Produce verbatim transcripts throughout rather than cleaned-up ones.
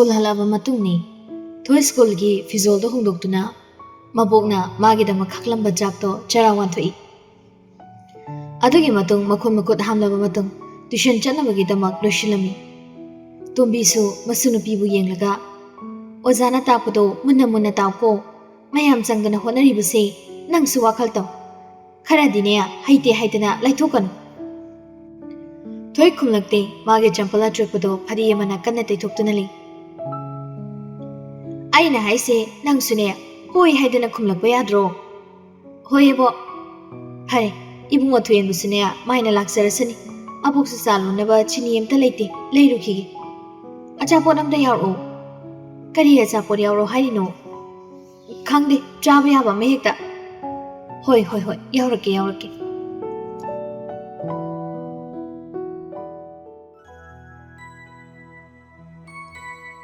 School ꯍꯜꯂꯛꯑꯕ ꯃꯇꯨꯡꯅꯤ꯫ ꯊꯣꯏ ꯁ꯭ꯀꯨꯜꯒꯤ ꯐꯤꯖꯣꯜꯗꯣ ꯍꯣꯡꯗꯣꯛꯇꯨꯅ ꯃꯕꯣꯛꯅ ꯃꯥꯒꯤꯗꯃꯛ ꯈꯥꯛꯂꯝꯕ ꯆꯥꯛꯇꯣ ꯆꯔꯥ ꯋꯥꯟꯊꯣꯛꯏ꯫ ꯑꯗꯨꯒꯤ ꯃꯇꯨꯡ ꯃꯈꯣꯟ ꯃꯈꯨꯠ ꯍꯥꯝꯂꯕ ꯃꯇꯨꯡ ꯇ꯭ꯌꯨꯁꯟ ꯆꯠꯅꯕꯒꯤꯗꯃꯛ ꯂꯣꯏꯁꯤꯜꯂꯝꯃꯤ꯫ ꯇꯣꯝꯕꯤꯁꯨ ꯃꯁꯨ ꯅꯨꯄꯤꯕꯨ ꯌꯦꯡꯂꯒ, "ꯑꯣꯖꯥꯅ ꯇꯥꯛꯄꯗꯣ ꯃꯨꯟꯅ ꯃꯨꯟꯅ ꯇꯥꯎꯀꯣ, ꯃꯌꯥꯝ ꯆꯪꯗꯅ ꯍꯣꯠꯅꯔꯤꯕꯁꯦ ꯅꯪꯁꯨ ꯋꯥꯈꯜ ꯇꯧ꯫ ꯈꯔꯗꯤꯅꯦ ꯍꯩꯇꯦ ꯍꯥꯏꯗꯅ ꯂꯩꯊꯣꯛꯀꯅꯨ"꯫ ꯊꯣꯏ ꯈꯨꯝꯂꯛꯇꯦ꯫ ꯃꯥꯒꯤ ꯆꯝꯄꯜ ꯑꯆꯣꯠꯄꯗꯣ ꯐꯗꯤ ꯑꯃꯅ ꯀꯟꯅ ꯇꯩꯊꯣꯛꯇꯨꯅ ꯂꯩ꯫ "ꯑꯩꯅ ꯍꯥꯏꯁꯦ ꯅꯪꯁꯨꯅꯦ ꯍꯣꯏ ꯍꯥꯏꯗꯅ ꯈꯨꯝꯂꯛꯄ ꯌꯥꯗ꯭ꯔꯣ?" "ꯍꯣꯏ ꯏꯕꯣꯛ"꯫ "ꯐꯔꯦ, ꯏꯕꯨꯡꯉꯣ ꯊꯣꯏꯍꯦꯟꯕꯁꯨꯅꯦ ꯃꯥꯏꯅ ꯂꯥꯛꯆꯔꯁꯅꯤ꯫ ꯑꯕꯣꯛꯁꯨ ꯆꯥ ꯂꯣꯟꯅꯕ ꯆꯤꯅꯤ ꯑꯝꯇ ꯂꯩꯇꯦ, ꯂꯩꯔꯨꯈꯤꯒꯦ꯫ ꯑꯆꯥꯄꯣꯠ ꯑꯝꯇ ꯌꯥꯎꯔꯛꯑꯣ"꯫ "ꯀꯔꯤ ꯑꯆꯥꯄꯣꯠ ꯌꯥꯎꯔꯛꯑꯣ ꯍꯥꯏꯔꯤꯅꯣ?" "ꯈꯪꯗꯦ, ꯆꯥꯕ ꯌꯥꯕ ꯑꯃ ꯍꯦꯛꯇ"꯫ "ꯍꯣꯏ, ꯍꯣꯏ, ꯍꯣꯏ, ꯌꯥꯎꯔꯛꯀꯦ, ꯌꯥꯎꯔꯛꯀꯦ"꯫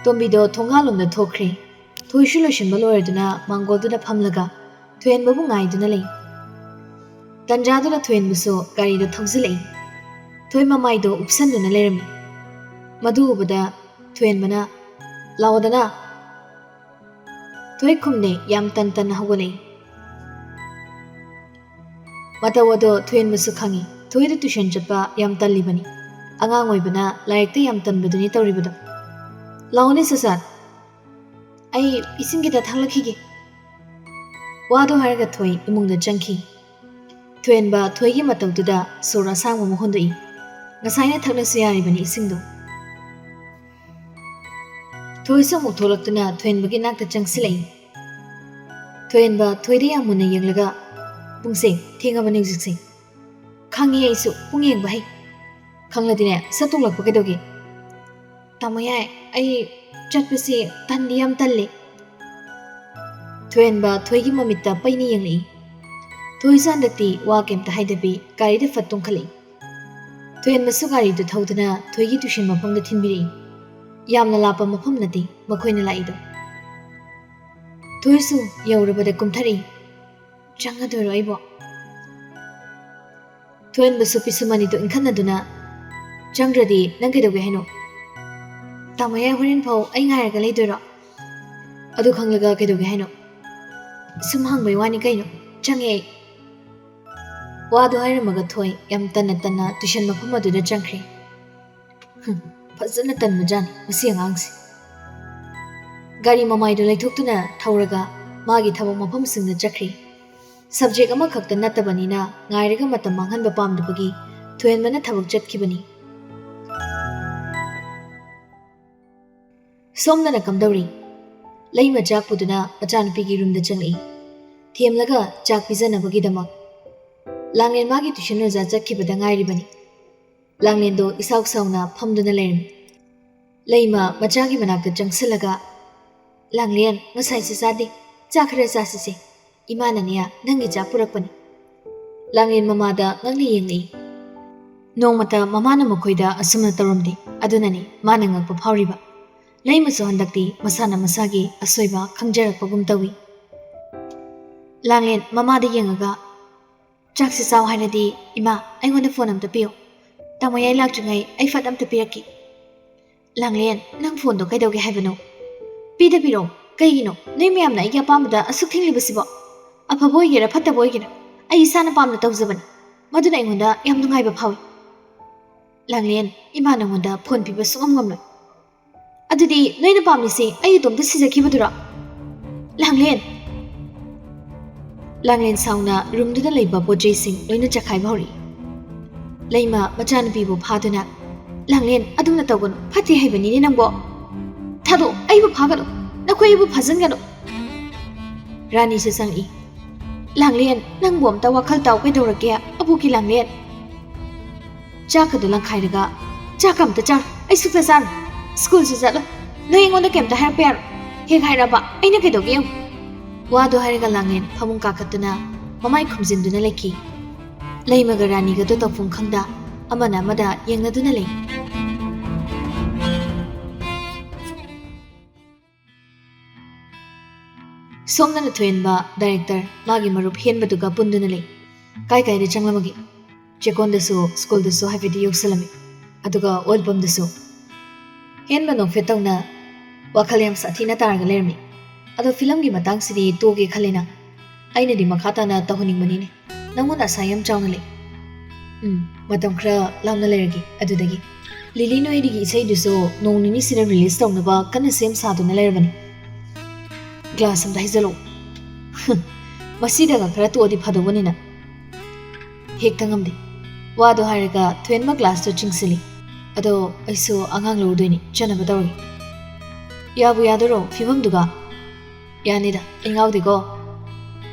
ꯇꯣꯝꯕꯤꯗꯣ ꯊꯣꯡꯒꯥꯜꯂꯣꯝꯗ ꯊꯣꯛꯈ꯭ꯔꯦ꯫ ꯊꯣꯏꯁꯨ ꯂꯣꯏꯁꯤꯟꯕ ꯂꯣꯏꯔꯗꯨꯅ ꯃꯥꯡꯒꯣꯜꯗꯨꯗ ꯐꯝꯂꯒ ꯊꯣꯏꯍꯦꯟꯕꯕꯨ ꯉꯥꯏꯗꯨꯅ ꯂꯩ꯫ ꯇꯟꯖꯥꯗꯨꯗ ꯊꯣꯏꯍꯦꯟꯕꯁꯨ ꯒꯥꯔꯤꯗ ꯊꯧꯖꯤꯜꯂꯛꯏ꯫ ꯊꯣꯏ ꯃꯃꯥꯏꯗꯣ ꯎꯞꯁꯟꯗꯨꯅ ꯂꯩꯔꯝꯃꯤ꯫ ꯃꯗꯨ ꯎꯕꯗ ꯊꯣꯏꯍꯦꯟꯕꯅ, "ꯂꯥꯛꯑꯣꯗꯅ"꯫ ꯊꯣꯏ ꯈꯨꯝꯅꯩ, ꯌꯥꯝ ꯇꯟ ꯇꯟꯅ ꯍꯧꯒꯠꯂꯛꯏ꯫ ꯃꯇꯧ ꯑꯗꯣ ꯊꯣꯏꯍꯦꯟꯕꯁꯨ ꯈꯪꯏ꯫ ꯊꯣꯏꯗ ꯇ꯭ꯌꯨꯁꯟ ꯆꯠꯄ ꯌꯥꯝ ꯇꯜꯂꯤꯕꯅꯤ꯫ ꯑꯉꯥꯡ ꯑꯣꯏꯕꯅ ꯂꯥꯏꯔꯤꯛꯇ ꯌꯥꯝ ꯇꯟꯕꯗꯨꯅꯤ ꯇꯧꯔꯤꯕꯗꯣ꯫ "ꯂꯥꯛꯑꯣꯅꯦ ꯁꯨꯁꯥꯟ, ꯑꯩ ꯏꯁꯤꯡ ꯈꯤꯇ ꯊꯛꯂꯛꯈꯤꯒꯦ"꯫ ꯋꯥꯗꯣ ꯍꯥꯏꯔꯒ ꯊꯣꯏ ꯏꯃꯨꯡꯗ ꯆꯪꯈꯤ꯫ ꯊꯣꯏꯍꯦꯟꯕ ꯊꯣꯏꯒꯤ ꯃꯇꯧꯗꯨꯗ ꯁꯣꯔ ꯑꯁꯥꯡꯕ ꯑꯃ ꯍꯣꯟꯗꯣꯛꯏ꯫ ꯉꯁꯥꯏꯅ ꯊꯛꯂꯁꯨ ꯌꯥꯔꯤꯕꯅꯤ ꯏꯁꯤꯡꯗꯣ꯫ ꯊꯣꯏꯁꯨ ꯑꯃꯨꯛ ꯊꯣꯛꯂꯛꯇꯨꯅ ꯊꯣꯏꯍꯦꯟꯕꯒꯤ ꯅꯥꯛꯇ ꯆꯪꯁꯤꯜꯂꯛꯏ꯫ ꯊꯣꯏꯍꯦꯟꯕ ꯊꯣꯏꯗ ꯌꯥꯝ ꯃꯨꯟꯅ ꯌꯦꯡꯂꯒ, "ꯄꯨꯡꯁꯦ ꯊꯦꯡꯉꯕꯅꯤ ꯍꯧꯖꯤꯛꯁꯦ"꯫ "ꯈꯪꯉꯤ ꯑꯩꯁꯨ, ꯄꯨꯡ ꯌꯦꯡꯕ ꯍꯩ"꯫ "ꯈꯪꯂꯗꯤꯅꯦ, ꯁꯠ ꯇꯣꯛꯂꯛꯄ ꯀꯩꯗꯧꯒꯦ?" "ꯇꯥꯃꯣ ꯌꯥꯏ, ꯑꯩ ꯆꯠꯄꯁꯦ ꯇꯟꯗꯤ ꯌꯥꯝ ꯇꯜꯂꯦ"꯫ ꯊꯣꯏꯍꯦꯟꯕ ꯊꯣꯏꯒꯤ ꯃꯃꯤꯠꯇ ꯄꯩꯅ ꯌꯦꯡꯂꯛꯏ꯫ ꯊꯣꯏꯁꯨ ꯍꯟꯗꯛꯇꯤ ꯋꯥ ꯀꯩꯝꯇ ꯍꯥꯏꯗꯕꯤ ꯒꯥꯔꯤꯗ ꯐꯠ ꯇꯣꯡꯈꯠꯂꯛꯏ꯫ ꯊꯣꯏꯍꯦꯟꯕꯁꯨ ꯒꯥꯔꯤꯗꯨ ꯊꯧꯗꯨꯅ ꯊꯣꯏꯒꯤ ꯇ꯭ꯌꯨꯁꯟ ꯃꯐꯝꯗ ꯊꯤꯟꯕꯤꯔꯛꯏ꯫ ꯌꯥꯝꯅ ꯂꯥꯞꯄ ꯃꯐꯝ ꯅꯠꯇꯦ ꯃꯈꯣꯏꯅ ꯂꯥꯛꯏꯗꯣ꯫ ꯊꯣꯏꯁꯨ ꯌꯧꯔꯕꯗ ꯀꯨꯝꯊꯔꯛꯏ꯫ "ꯆꯪꯒꯗꯣꯏꯔꯣ ꯑꯩꯕꯣ?" ꯊꯣꯏꯍꯦꯟꯕꯁꯨ ꯄꯤꯁꯨꯝ ꯑꯅꯤꯗꯨ ꯏꯟꯈꯠꯅꯗꯨꯅ, "ꯆꯪꯗ꯭ꯔꯗꯤ ꯅꯪ ꯀꯩꯗꯧꯒꯦ ꯍꯥꯏꯅꯣ?" "ꯇꯥꯃꯣ ꯌꯥꯏ, ꯍꯣꯔꯦꯟ ꯐꯥꯎ ꯑꯩ ꯉꯥꯏꯔꯒ ꯂꯩꯗꯣꯏꯔꯣ?" "ꯑꯗꯨ ꯈꯪꯂꯒ ꯀꯩꯗꯧꯒꯦ ꯍꯥꯏꯅꯣ? ꯁꯨꯝ ꯍꯪꯕꯩ ꯋꯥꯅꯤ ꯀꯩꯅꯣ꯫ ꯆꯪꯉꯦ ꯑꯩ꯫" ꯋꯥꯗꯣ ꯍꯥꯏꯔꯝꯃꯒ ꯊꯣꯏ ꯌꯥꯝ ꯇꯟꯅ ꯇꯟꯅ ꯇꯨꯏꯁꯟ ꯃꯐꯝ ꯑꯗꯨꯗ ꯆꯪꯈ꯭ꯔꯦ꯫ ꯍꯨꯝ, ꯐꯖꯅ ꯇꯟꯕꯖꯥꯠꯅꯤ ꯃꯁꯤ ꯑꯉꯥꯡꯁꯦ꯫ ꯒꯥꯔꯤ ꯃꯃꯥꯏꯗꯣ ꯂꯩꯊꯣꯛꯇꯨꯅ ꯊꯧꯔꯒ ꯃꯥꯒꯤ ꯊꯕꯛ ꯃꯐꯝꯁꯤꯡꯗ ꯆꯠꯈ꯭ꯔꯦ꯫ ꯁꯕꯖꯦꯛ ꯑꯃꯈꯛꯇ ꯅꯠꯇꯕꯅꯤꯅ ꯉꯥꯏꯔꯒ ꯃꯇꯝ ꯃꯥꯡꯍꯟꯕ ꯄꯥꯝꯗꯕꯒꯤ ꯊꯣꯏꯍꯟꯕꯅ ꯊꯕꯛ ꯆꯠꯈꯤꯕꯅꯤ꯫ ꯁꯣꯝꯗꯅ ꯀꯝꯗꯧꯔꯤ? ꯂꯩꯃ ꯆꯥꯛ ꯄꯨꯗꯨꯅ ꯃꯆꯥꯅꯨꯄꯤꯒꯤ ꯔꯨꯝꯗ ꯆꯪꯂꯛꯏ꯫ ꯊꯦꯝꯂꯒ ꯆꯥꯛ ꯄꯤꯖꯅꯕꯒꯤꯗꯃꯛ꯫ ꯂꯥꯡꯂꯦꯟ ꯃꯥꯒꯤ ꯇ꯭ꯌꯨꯁꯟ ꯑꯣꯖꯥ ꯆꯠꯈꯤꯕꯗ ꯉꯥꯏꯔꯤꯕꯅꯤ꯫ ꯂꯥꯡꯂꯦꯟꯗꯣ ꯏꯁꯥꯎ ꯁꯥꯎꯅ ꯐꯝꯗꯨꯅ ꯂꯩꯔꯝꯃꯤ꯫ ꯂꯩꯃ ꯃꯆꯥꯒꯤ ꯃꯅꯥꯛꯇ ꯆꯪꯁꯤꯜꯂꯒ, "ꯂꯥꯡꯂꯦꯟ, ꯉꯁꯥꯏꯁꯨ ꯆꯥꯗꯦ, ꯆꯥꯛ ꯈꯔ ꯆꯥꯁꯤꯁꯦ꯫ ꯏꯃꯥꯅꯅꯦ, ꯅꯪꯒꯤ ꯆꯥꯛ ꯄꯨꯔꯛꯄꯅꯤ꯫" ꯂꯥꯡꯂꯦꯟ ꯃꯃꯥꯗ ꯉꯛꯅ ꯌꯦꯡꯂꯛꯏ꯫ ꯅꯣꯡꯃꯇ ꯃꯃꯥꯅ ꯃꯈꯣꯏꯗ ꯑꯁꯨꯝꯅ ꯇꯧꯔꯝꯗꯦ, ꯑꯗꯨꯅꯅꯤ ꯃꯥꯅ ꯉꯛꯄ ꯐꯥꯎꯔꯤꯕ꯫ ꯂꯩꯃꯁꯨ ꯍꯟꯗꯛꯇꯤ ꯃꯁꯥꯅ ꯃꯁꯥꯒꯤ ꯑꯁꯣꯏꯕ ꯈꯪꯖꯔꯛꯄꯒꯨꯝ ꯇꯧꯏ꯫ ꯂꯥꯡꯂꯦꯟ ꯃꯃꯥꯗ ꯌꯦꯡꯉꯒ, "ꯆꯥꯛꯁꯤ ꯆꯥꯎ ꯍꯥꯏꯔꯗꯤ, ꯏꯃꯥ, ꯑꯩꯉꯣꯟꯗ ꯐꯣꯟ ꯑꯝꯇ ꯄꯤꯌꯨ꯫ ꯇꯥꯃꯣ ꯌꯥꯏ ꯂꯥꯛꯇ꯭ꯔꯤꯉꯩ ꯑꯩ ꯐꯠ ꯑꯝꯇ ꯄꯤꯔꯛꯀꯦ꯫" "ꯂꯥꯡꯂꯦꯟ, ꯅꯪ ꯐꯣꯟꯗꯣ ꯀꯩꯗꯧꯒꯦ ꯍꯥꯏꯕꯅꯣ? ꯄꯤꯗꯕꯤꯔꯣ꯫ ꯀꯩꯒꯤꯅꯣ? ꯅꯣꯏ ꯃꯌꯥꯝꯅ ꯑꯩꯒꯤ ꯑꯄꯥꯝꯕꯗ ꯑꯁꯨꯛ ꯊꯤꯡꯂꯤꯕꯁꯤꯕꯣ? ꯑꯐꯕ ꯑꯣꯏꯒꯦꯔꯥ ꯐꯠꯇꯕ ꯑꯣꯏꯒꯦꯔꯥ, ꯑꯩ ꯏꯁꯥꯅ ꯄꯥꯝꯅ ꯇꯧꯖꯕꯅꯤ꯫ ꯃꯗꯨꯅ ꯑꯩꯉꯣꯟꯗ ꯌꯥꯝ ꯅꯨꯡꯉꯥꯏꯕ ꯐꯥꯎꯏ꯫" "ꯂꯥꯡꯂꯦꯟ, ꯏꯃꯥ ꯅꯪꯉꯣꯟꯗ ꯐꯣꯟ ꯄꯤꯕ ꯁꯨꯡꯉꯝ ꯉꯝꯂꯣꯏ꯫" "ꯑꯗꯨꯗꯤ ꯅꯣꯏꯅ ꯄꯥꯝꯃꯤꯁꯦ ꯑꯩ ꯏꯇꯣꯝꯇ ꯁꯤꯖꯈꯤꯕꯗꯨꯔꯣ?" "ꯂꯥꯡꯂꯦꯟ!" ꯂꯥꯡꯂꯦꯟ ꯁꯥꯎꯅ ꯔꯨꯝꯗꯨꯗ ꯂꯩꯕ ꯄꯣꯠ ꯆꯩꯁꯤꯡ ꯂꯣꯏꯅ ꯆꯈꯥꯏꯕ ꯍꯧꯔꯛꯏ꯫ ꯂꯩꯃ ꯃꯆꯥꯅꯨꯄꯤꯕꯨ ꯐꯥꯗꯨꯅ, "ꯂꯥꯡꯂꯦꯟ, ꯑꯗꯨꯝꯅ ꯇꯧꯒꯅꯨ, ꯐꯠꯇꯦ ꯍꯥꯏꯕꯅꯤꯅꯦ ꯅꯪꯕꯣ꯫ ꯊꯥꯗꯣꯛ, ꯑꯩꯕꯨ ꯐꯥꯒꯅꯨ, ꯅꯈꯣꯏ ꯑꯩꯕꯨ ꯐꯥꯖꯤꯟꯒꯅꯨ꯫" ꯔꯥꯅꯤꯁꯨ ꯆꯪꯉꯛꯏ꯫ "ꯂꯥꯡꯂꯦꯟ, ꯅꯪꯕꯨ ꯑꯝꯇ ꯋꯥꯈꯜ ꯇꯥꯎ, ꯀꯩꯗꯧꯔꯒꯦ? ꯑꯕꯣꯛꯀꯤ ꯂꯥꯡꯂꯦꯟ!" ꯆꯥꯛꯀꯗꯣ ꯂꯪꯈꯥꯏꯔꯒ, "ꯆꯥꯛꯀ ꯑꯝꯇ ꯆꯥꯔꯣ, ꯑꯩ ꯁꯨꯛꯆꯥ ꯆꯥꯔꯣꯏ꯫ ꯁ꯭ꯀꯨꯜꯁꯨ ꯆꯠꯂꯣꯏ꯫ ꯅꯣꯏ ꯑꯩꯉꯣꯟꯗ ꯀꯩꯝꯇ ꯍꯥꯏꯔꯛꯄ ꯌꯥꯔꯣꯏ꯫ ꯍꯦꯛ ꯍꯥꯏꯔꯛꯑꯕ ꯑꯩꯅ ꯀꯩꯗꯧꯒꯦ ꯌꯦꯡꯉꯨ꯫" ꯋꯥꯗꯣ ꯍꯥꯏꯔꯒ ꯂꯥꯡꯂꯦꯟ ꯐꯃꯨꯡ ꯀꯥꯈꯠꯇꯨꯅ ꯃꯃꯥꯏ ꯈꯨꯝꯖꯤꯟꯗꯨꯅ ꯂꯩꯈꯤ꯫ ꯂꯩꯃꯒ ꯔꯥꯅꯤꯒꯗꯣ ꯇꯧꯐꯝ ꯈꯪꯗ ꯑꯃꯅ ꯑꯃꯗ ꯌꯦꯡꯅꯗꯨꯅ ꯂꯩ꯫ ꯁꯣꯝꯗꯅ ꯊꯣꯏꯍꯟꯕ ꯗꯥꯏꯔꯦꯛꯇꯔ ꯃꯥꯒꯤ ꯃꯔꯨꯞ ꯍꯦꯟꯕꯗꯨꯒ ꯄꯨꯟꯗꯨꯅ ꯂꯩ꯫ ꯀꯥꯏ ꯀꯥꯏꯗ ꯆꯪꯂꯝꯃꯒꯦ? ꯆꯦꯛꯀꯣꯟꯗꯁꯨ, ꯁ꯭ꯀꯨꯜꯗꯁꯨ ꯍꯥꯏꯐꯦꯠꯇꯤ ꯌꯧꯁꯜꯂꯝꯃꯤ, ꯑꯗꯨꯒ ꯑꯣꯏꯜ ꯄꯝꯗꯁꯨ꯫ ꯍꯦꯟꯕ ꯅꯣꯛꯐꯦꯠ ꯇꯧꯅ ꯋꯥꯈꯜ ꯌꯥꯝ ꯁꯥꯊꯤꯅ ꯇꯥꯔꯒ ꯂꯩꯔꯝꯃꯤ꯫ ꯑꯗꯣ ꯐꯤꯂꯝꯒꯤ ꯃꯇꯥꯡꯁꯤꯗꯤ ꯇꯣꯛꯑꯒꯦ ꯈꯜꯂꯦꯅ꯫ ꯑꯩꯅꯗꯤ ꯃꯈꯥ ꯇꯥꯅ ꯇꯧꯍꯟꯅꯤꯡꯕꯅꯤꯅꯦ꯫ ꯅꯪꯉꯣꯟꯗ ꯑꯁꯥ ꯌꯥꯝ ꯆꯥꯎꯅ ꯂꯩ꯫ ꯎꯝ, ꯃꯇꯝ ꯈꯔ ꯂꯥꯞꯅ ꯂꯩꯔꯒꯦ ꯑꯗꯨꯗꯒꯤ꯫ ꯂꯤꯂꯤ ꯅꯣꯏꯔꯤꯒꯤ ꯏꯁꯩꯗꯨꯁꯨ ꯅꯣꯡ ꯅꯤꯅꯤꯁꯤꯗ release ꯇꯧꯅꯕ ꯀꯟꯅ ꯁꯦꯝ ꯁꯥꯗꯨꯅ ꯂꯩꯔꯕꯅꯤ꯫ Glass ꯑꯝꯇ ꯍꯩꯖꯜꯂꯛꯑꯣ꯫ ꯃꯁꯤꯗꯒ ꯈꯔ ꯇꯣꯛꯑꯗꯤ ꯐꯗꯧꯕꯅꯤꯅ꯫ ꯍꯦꯛꯇ ꯉꯝꯗꯦ꯫ ꯋꯥꯗꯣ ꯍꯥꯏꯔꯒ ꯊꯣꯏꯍꯦꯟꯕ glassꯇꯣ ꯆꯤꯡꯁꯤꯜꯂꯤ꯫ ꯑꯗꯣ ꯑꯩꯁꯨ ꯑꯉꯥꯡ ꯂꯧꯔꯨꯗꯣꯏꯅꯤ, ꯆꯠꯅꯕ ꯇꯧꯔꯒꯦ꯫ ꯌꯥꯕꯨ ꯌꯥꯗꯣꯏꯔꯣ ꯐꯤꯕꯝꯗꯨꯒ? ꯌꯥꯅꯤꯗ, ꯑꯩ ꯉꯥꯎꯗꯦꯀꯣ꯫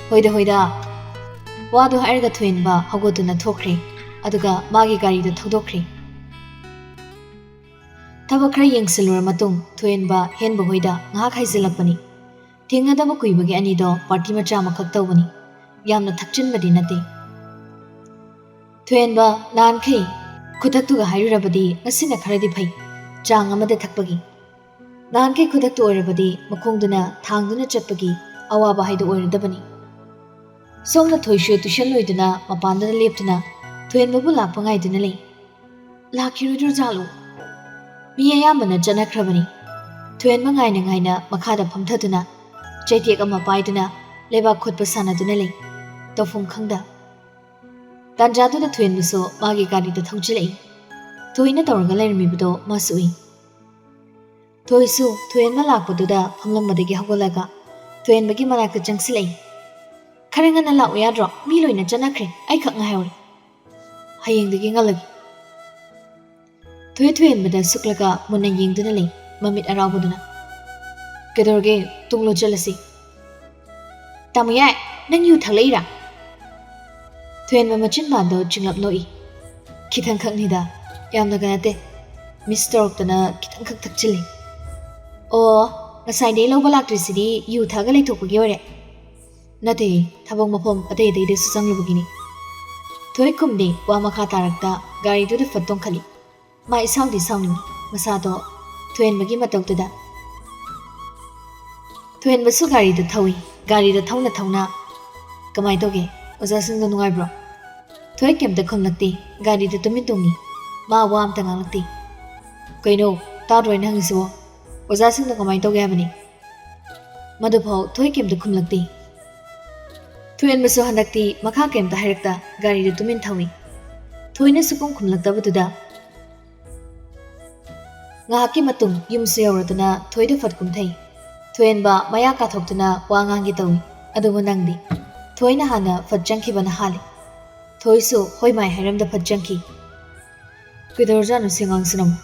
ꯍꯣꯏꯗ, ꯍꯣꯏꯗ꯫ ꯋꯥꯗꯣ ꯍꯥꯏꯔꯒ ꯊꯣꯏꯍꯦꯟꯕ ꯍꯧꯒꯠꯇꯨꯅ ꯊꯣꯛꯈ꯭ꯔꯦ꯫ ꯑꯗꯨꯒ ꯃꯥꯒꯤ ꯒꯥꯔꯤꯗꯣ ꯊꯧꯗꯣꯛꯈ꯭ꯔꯦ꯫ ꯊꯕꯛ ꯈꯔ ꯌꯦꯡꯁꯤꯜꯂꯨꯔ ꯃꯇꯨꯡ ꯊꯣꯏꯍꯦꯟꯕ ꯍꯦꯟꯕ ꯍꯣꯏꯗ ꯉꯥꯏꯍꯥꯛ ꯍꯥꯏꯖꯤꯜꯂꯛꯄꯅꯤ꯫ ꯊꯦꯡꯅꯗꯕ ꯀꯨꯏꯕꯒꯤ ꯑꯅꯤꯗꯣ party ꯃꯆꯥ ꯑꯃꯈꯛ ꯇꯧꯕꯅꯤ꯫ ꯌꯥꯝꯅ ꯊꯛꯆꯤꯟꯕꯗꯤ ꯅꯠꯇꯦ꯫ ꯊꯣꯏꯍꯦꯟꯕ, ꯅꯍꯥꯟꯈꯩ ꯈꯨꯊꯛꯇꯨꯒ ꯍꯥꯏꯔꯨꯔꯕꯗꯤ ꯉꯁꯤꯅ ꯈꯔꯗꯤ ꯐꯩ꯫ ꯆꯥꯡ ꯑꯃꯗ ꯊꯛꯄꯒꯤ꯫ ꯅꯍꯥꯟꯈꯩ ꯈꯨꯗꯛꯇ ꯑꯣꯏꯔꯕꯗꯤ ꯃꯈꯣꯡꯗꯨꯅ ꯊꯥꯡꯗꯨꯅ ꯆꯠꯄꯒꯤ ꯑꯋꯥꯕ ꯍꯥꯏꯗꯨ ꯑꯣꯏꯔꯗꯕꯅꯤ꯫ ꯁꯣꯝꯗ ꯊꯣꯏꯁꯨ tuition ꯂꯣꯏꯗꯨꯅ ꯃꯄꯥꯟꯗꯨꯗ ꯂꯦꯞꯇꯨꯅ ꯊꯣꯏꯍꯦꯟꯕꯕꯨ ꯂꯥꯛꯄ ꯉꯥꯏꯗꯨꯅ ꯂꯩ꯫ ꯂꯥꯛꯈꯤꯔꯣꯏꯗ꯭ꯔꯣ ꯖꯥꯠꯂꯣ? ꯃꯤ ꯑꯌꯥꯝꯕꯅ ꯆꯠꯅꯈ꯭ꯔꯕꯅꯤ꯫ ꯊꯣꯏꯍꯦꯟꯕ ꯉꯥꯏꯅ ꯉꯥꯏꯅ ꯃꯈꯥꯗ ꯐꯝꯊꯗꯨꯅ ꯆꯩꯇꯦꯛ ꯑꯃ ꯄꯥꯏꯗꯨꯅ ꯂꯩꯕꯥꯛ ꯈꯣꯠꯄ ꯁꯥꯟꯅꯗꯨꯅ ꯂꯩ꯫ ꯇꯧꯐꯝ ꯈꯪꯗ꯫ ꯇꯥꯟꯖꯥꯗꯨꯗ ꯊꯣꯏꯍꯦꯟꯕꯁꯨ ꯃꯥꯒꯤ ꯒꯥꯔꯤꯗ ꯊꯧꯖꯤꯜꯂꯛꯏ꯫ ꯊꯣꯏꯅ ꯇꯧꯔꯒ ꯂꯩꯔꯝꯃꯤꯕꯗꯣ ꯃꯥꯁꯨ ꯎꯏ꯫ ꯊꯣꯏꯁꯨ ꯊꯣꯏꯍꯦꯟꯕ ꯂꯥꯛꯄꯗꯨꯗ ꯐꯝꯂꯝꯕꯗꯒꯤ ꯍꯧꯒꯠꯂꯒ ꯊꯣꯏꯍꯦꯟꯕꯒꯤ ꯃꯅꯥꯛꯇ ꯆꯪꯁꯤꯜꯂꯛꯏ꯫ "ꯈꯔ ꯉꯟꯅ ꯂꯥꯛꯎ ꯌꯥꯗ꯭ꯔꯣ? ꯃꯤ ꯂꯣꯏꯅ ꯆꯠꯅꯈ꯭ꯔꯦ, ꯑꯩꯈꯛ ꯉꯥꯏꯍꯧꯔꯦ꯫" "ꯍꯌꯦꯡꯗꯒꯤ ꯉꯜꯂꯒꯦ꯫" ꯊꯣꯏ ꯊꯣꯏꯍꯦꯟꯕꯗ ꯁꯨꯛꯂꯒ ꯃꯨꯟꯅ ꯌꯦꯡꯗꯨꯅ ꯂꯩ, ꯃꯃꯤꯠ ꯑꯔꯥꯎꯕꯗꯨꯅ꯫ "ꯀꯩꯗꯧꯔꯒꯦ? ꯇꯨꯡꯂꯣ ꯆꯠꯂꯁꯤ꯫" "ꯇꯥꯃꯣ ꯌꯥꯏ, ꯅꯪ ꯌꯨ ꯊꯛꯂꯛꯏꯔꯥ?" ꯊꯣꯏꯍꯦꯟꯕ ꯃꯆꯤꯟ ꯕꯥꯟꯗꯣ ꯆꯤꯡꯂꯞ ꯅꯣꯛꯏ꯫ "ꯈꯤꯇꯪꯈꯛꯅꯤꯗ, ꯌꯥꯝꯅꯒ ꯅꯠꯇꯦ꯫ Miss ꯇꯧꯔꯛꯇꯅ ꯈꯤꯇꯪꯈꯛ ꯊꯛꯆꯤꯜꯂꯤ꯫" "ꯑꯣ, ꯉꯁꯥꯏꯗꯩ ꯂꯧꯕ ꯂꯥꯛꯇ꯭ꯔꯤꯁꯤꯗꯤ ꯌꯨ ꯊꯛꯑꯒ ꯂꯩꯊꯣꯛꯄꯒꯤ ꯑꯣꯏꯔꯦ?" "ꯅꯠꯇꯦ, ꯊꯕꯛ ꯃꯐꯝ ꯑꯇꯩ ꯑꯇꯩꯗꯁꯨ ꯆꯪꯂꯨꯕꯒꯤꯅꯤ꯫" ꯊꯣꯏ ꯈꯨꯝꯗꯦ, ꯋꯥ ꯃꯈꯥ ꯇꯥꯔꯛꯇ ꯒꯥꯔꯤꯗꯨꯗ ꯐꯠ ꯇꯣꯡꯈꯠꯂꯤ꯫ ꯃꯥ ꯏꯁꯥꯎꯗꯤ ꯁꯥꯎꯅꯤꯡꯉꯤ, ꯃꯁꯥꯗꯣ ꯊꯣꯏꯍꯦꯟꯕꯒꯤ ꯃꯇꯧꯗꯨꯗ꯫ ꯊꯣꯏꯍꯦꯟꯕꯁꯨ ꯒꯥꯔꯤꯗ ꯊꯧꯏ꯫ ꯒꯥꯔꯤꯗ ꯊꯧꯅ ꯊꯧꯅ, "ꯀꯃꯥꯏ ꯇꯧꯒꯦ? ꯑꯣꯖꯥꯁꯤꯡꯗꯣ ꯅꯨꯡꯉꯥꯏꯕ꯭ꯔꯣ?" ꯊꯣꯏ ꯀꯩꯝꯇ ꯈꯨꯝꯂꯛꯇꯦ꯫ ꯒꯥꯔꯤꯗ ꯇꯨꯃꯤꯟ ꯇꯣꯡꯉꯤ꯫ ꯃꯥ ꯋꯥ ꯑꯝꯇ ꯉꯥꯡꯂꯛꯇꯦ꯫ "ꯀꯩꯅꯣ? ꯇꯥꯗ꯭ꯔꯣ ꯑꯩꯅ ꯍꯪꯉꯤꯁꯤꯕꯣ? ꯑꯣꯖꯥꯁꯤꯡꯗꯣ ꯀꯃꯥꯏꯅ ꯇꯧꯒꯦ ꯍꯥꯏꯕꯅꯤ? ꯃꯗꯨꯐꯥꯎ ꯊꯣꯏ ꯀꯩꯝꯇ ꯈꯨꯝꯂꯛꯇꯦ꯫ ꯊꯣꯏꯍꯟꯕꯁꯨ ꯍꯟꯗꯛꯇꯤ ꯃꯈꯥ ꯀꯩꯝꯇ ꯍꯥꯏꯔꯛꯇ ꯒꯥꯔꯤꯗꯨ ꯇꯨꯃꯤꯟ ꯊꯧꯏ꯫ ꯊꯣꯏꯅ ꯁꯨꯈꯨꯝ ꯈꯨꯝꯂꯛꯇꯕꯗꯨꯗ ꯉꯥꯏꯍꯥꯛꯀꯤ ꯃꯇꯨꯡ ꯌꯨꯝꯁꯨ ꯌꯧꯔꯗꯨꯅ ꯊꯣꯏꯗ ꯐꯠ ꯀꯨꯝꯊꯩ꯫ ꯊꯣꯏꯍꯟꯕ ꯃꯌꯥ ꯀꯥꯊꯣꯛꯇꯨꯅ ꯋꯥ ꯉꯥꯡꯒꯦ ꯇꯧꯏ, ꯑꯗꯨꯕꯨ ꯅꯪꯗꯤ꯫ ꯊꯣꯏꯅ ꯍꯥꯟꯅ ꯐꯠ ꯆꯪꯈꯤꯕꯅ ꯍꯥꯜꯂꯤ꯫ ꯊꯣꯏꯁꯨ ꯍꯣꯏ ꯃꯥꯏ ꯍꯥꯏꯔꯝꯗ ꯐꯠ ꯆꯪꯈꯤ꯫ ꯀꯩꯗꯧꯔꯖꯥꯠꯅꯣ ꯁꯤ ꯑꯉꯥꯡꯁꯤꯅ ꯑꯃꯨꯛ?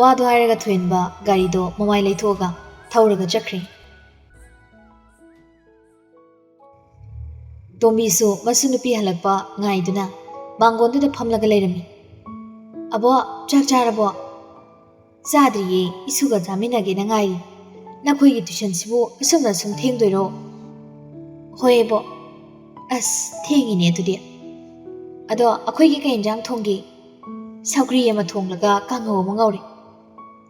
ꯋꯥꯗꯣ ꯍꯥꯏꯔꯒ ꯊꯣꯏꯍꯟꯕ ꯒꯥꯔꯤꯗꯣ ꯃꯃꯥꯏ ꯂꯩꯊꯣꯛꯑꯒ ꯊꯧꯔꯒ ꯆꯠꯈ꯭ꯔꯦ꯫ ꯇꯣꯝꯕꯤꯁꯨ ꯃꯁꯨ ꯅꯨꯄꯤ ꯍꯜꯂꯛꯄ ꯉꯥꯏꯗꯨꯅ ꯃꯥꯡꯒꯣꯟꯗꯨꯗ ꯐꯝꯂꯒ ꯂꯩꯔꯝꯃꯤ꯫ "ꯑꯕꯣ, ꯆꯥꯛ ꯆꯥꯔꯕꯣ?" "ꯆꯥꯗ꯭ꯔꯤꯌꯦ, ꯏꯁꯨꯒ ꯆꯥꯃꯤꯟꯅꯒꯦꯅ ꯉꯥꯏꯔꯤ꯫ ꯅꯈꯣꯏꯒꯤ ꯇꯨꯏꯁꯟꯁꯤꯕꯨ ꯑꯁꯨꯝꯅ ꯁꯨꯝ ꯊꯦꯡꯗꯣꯏꯔꯣ?" "ꯍꯣꯏ ꯑꯕꯣ꯫ ꯑꯁ, ꯊꯦꯡꯉꯤꯅꯦ ꯑꯗꯨꯗꯤ꯫ ꯑꯗꯣ ꯑꯩꯈꯣꯏꯒꯤ ꯀꯩ ꯏꯟꯖꯥꯡ ꯊꯣꯡꯒꯦ?" "ꯁꯧꯒ꯭ꯔꯤ ꯑꯃ ꯊꯣꯡꯂꯒ ꯀꯥꯡꯍꯧ ꯑꯃ ꯉꯧꯔꯦ꯫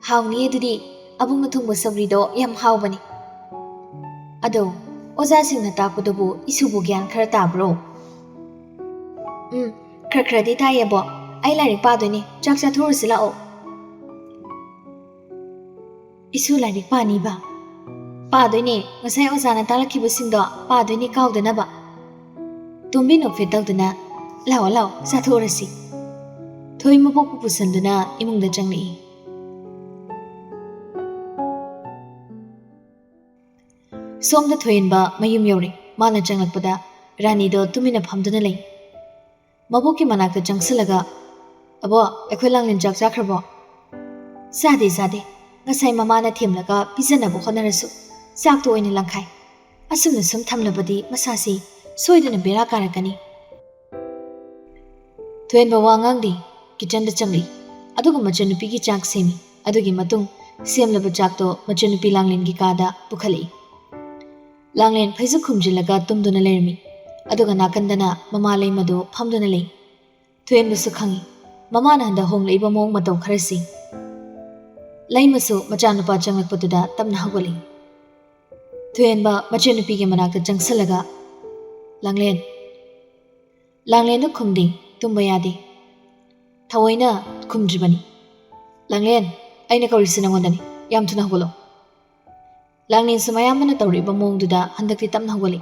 ꯍꯥꯎꯅꯤ ꯑꯗꯨꯗꯤ, ꯑꯕꯨꯡꯅ ꯊꯣꯡꯕ ꯁꯧꯒ꯭ꯔꯤꯗꯣ ꯌꯥꯝ ꯍꯥꯎꯕꯅꯤ꯫ ꯑꯗꯣ, ꯑꯣꯖꯥꯁꯤꯡꯅ ꯇꯥꯛꯄꯗꯨꯕꯨ ꯏꯁꯨꯕꯨ ꯒ꯭ꯌꯥꯟ ꯈꯔ ꯇꯥꯕ꯭ꯔꯣ?" "ꯎꯝ, ꯈꯔ ꯈꯔꯗꯤ ꯇꯥꯏꯌꯦꯕꯣ꯫ ꯑꯩ ꯂꯥꯏꯔꯤꯛ ꯄꯥꯗꯣꯏꯅꯦ, ꯆꯥꯛ ꯆꯥꯊꯣꯛꯎꯔꯁꯤ ꯂꯥꯛꯑꯣ꯫" "ꯏꯁꯨ ꯂꯥꯏꯔꯤꯛ ꯄꯥꯅꯤꯕ?" "ꯄꯥꯗꯣꯏꯅꯦ, ꯉꯁꯥꯏ ꯑꯣꯖꯥꯅ ꯇꯥꯛꯂꯛꯈꯤꯕꯁꯤꯡꯗꯣ ꯄꯥꯗꯣꯏꯅꯦ ꯀꯥꯎꯗꯅꯕ꯫" ꯇꯣꯝꯕꯤ ꯅꯣꯛꯐꯦꯠ ꯇꯧꯗꯨꯅ, "ꯂꯥꯛꯑꯣ ꯂꯥꯛꯑꯣ, ꯆꯥꯊꯣꯛꯎꯔꯁꯤ꯫" ꯊꯣꯏ ꯃꯕꯣꯛꯄꯨ ꯄꯨꯁꯟꯗꯨꯅ ꯏꯃꯨꯡꯗ ꯆꯪꯂꯛꯏ꯫ ꯁꯣꯝꯗ ꯊꯣꯏꯍꯟꯕ ꯃꯌꯨꯝ ꯌꯧꯔꯦ꯫ ꯃꯥꯅ ꯆꯪꯂꯛꯄꯗ ꯔꯥꯅꯤꯗꯣ ꯇꯨꯃꯤꯟꯅ ꯐꯝꯗꯨꯅ ꯂꯩ꯫ ꯃꯕꯣꯛꯀꯤ ꯃꯅꯥꯛꯇ ꯆꯪꯁꯤꯜꯂꯒ, "ꯑꯕꯣ, ꯑꯩꯈꯣꯏ ꯂꯥꯡꯂꯦꯟ ꯆꯥꯛ ꯆꯥꯈ꯭ꯔꯕꯣ?" "ꯆꯥꯗꯦ, ꯆꯥꯗꯦ꯫ ꯉꯁꯥꯏ ꯃꯃꯥꯅ ꯊꯦꯝꯂꯒ ꯄꯤꯖꯅꯕ ꯍꯣꯠꯅꯔꯁꯨ ꯆꯥꯛꯇꯣ ꯑꯣꯏꯅ ꯂꯪꯈꯥꯏ꯫ ꯑꯁꯨꯝꯅ ꯁꯨꯝ ꯊꯝꯂꯕꯗꯤ ꯃꯁꯥꯁꯤ ꯁꯣꯏꯗꯅ ꯕꯦꯔꯥ ꯀꯥꯔꯛꯀꯅꯤ꯫" ꯊꯣꯏꯍꯟꯕ ꯋꯥ ꯉꯥꯡꯗꯦ꯫ ꯀꯤꯆꯟꯗ ꯆꯪꯂꯛꯏ꯫ ꯑꯗꯨꯒ ꯃꯆꯟꯅꯨꯄꯤꯒꯤ ꯆꯥꯛ ꯁꯦꯝꯃꯤ꯫ ꯑꯗꯨꯒꯤ ꯃꯇꯨꯡ ꯁꯦꯝꯂꯕ ꯆꯥꯛꯇꯣ ꯃꯆꯟꯅꯨꯄꯤ ꯂꯥꯡꯂꯦꯟꯒꯤ ꯀꯥꯗ ꯄꯨꯈꯠꯂꯛꯏ꯫ ꯂꯥꯡꯂꯦꯟ ꯐꯩꯖꯨꯞ ꯈꯨꯝꯖꯤꯜꯂꯒ ꯇꯨꯝꯗꯨꯅ ꯂꯩꯔꯝꯃꯤ꯫ ꯑꯗꯨꯒ ꯅꯥꯀꯟꯗꯅ ꯃꯃꯥ ꯂꯩꯃꯗꯨ ꯐꯝꯗꯨꯅ ꯂꯩ꯫ ꯊꯣꯏꯍꯟꯕꯁꯨ ꯈꯪꯏ, ꯃꯃꯥꯅ ꯍꯟꯗꯛ ꯍꯣꯡꯂꯛꯏꯕ ꯃꯑꯣꯡ ꯃꯇꯧ ꯈꯔꯁꯤ꯫ ꯂꯩꯃꯁꯨ ꯃꯆꯥꯅꯨꯄꯥ ꯆꯪꯂꯛꯄꯗꯨꯗ ꯇꯞꯅ ꯍꯧꯒꯠꯂꯛꯏ꯫ ꯊꯣꯏꯍꯟꯕ ꯃꯆꯟꯅꯨꯄꯤꯒꯤ ꯃꯅꯥꯛꯇ ꯆꯪꯁꯤꯜꯂꯒ, "ꯂꯥꯡꯂꯦꯟ꯫" ꯂꯥꯡꯂꯦꯟꯗꯨ ꯈꯨꯝꯗꯦ, ꯇꯨꯝꯕ ꯌꯥꯗꯦ꯫ ꯊꯑꯣꯏꯅ ꯈꯨꯝꯗ꯭ꯔꯤꯕꯅꯤ꯫ "ꯂꯥꯡꯂꯦꯟ, ꯑꯩꯅ ꯀꯧꯔꯤꯁꯦ ꯅꯪꯉꯣꯟꯗꯅꯤ꯫ ꯌꯥꯝ ꯊꯨꯅ ꯍꯧꯒꯠꯂꯣ꯫ ꯂꯥꯡꯂꯦꯟꯁꯨ ꯃꯌꯥꯝꯕꯅ ꯇꯧꯔꯤꯕ ꯃꯑꯣꯡꯗꯨꯗ ꯍꯟꯗꯛꯇꯤ ꯇꯞꯅ ꯍꯧꯒꯠꯂꯤ꯫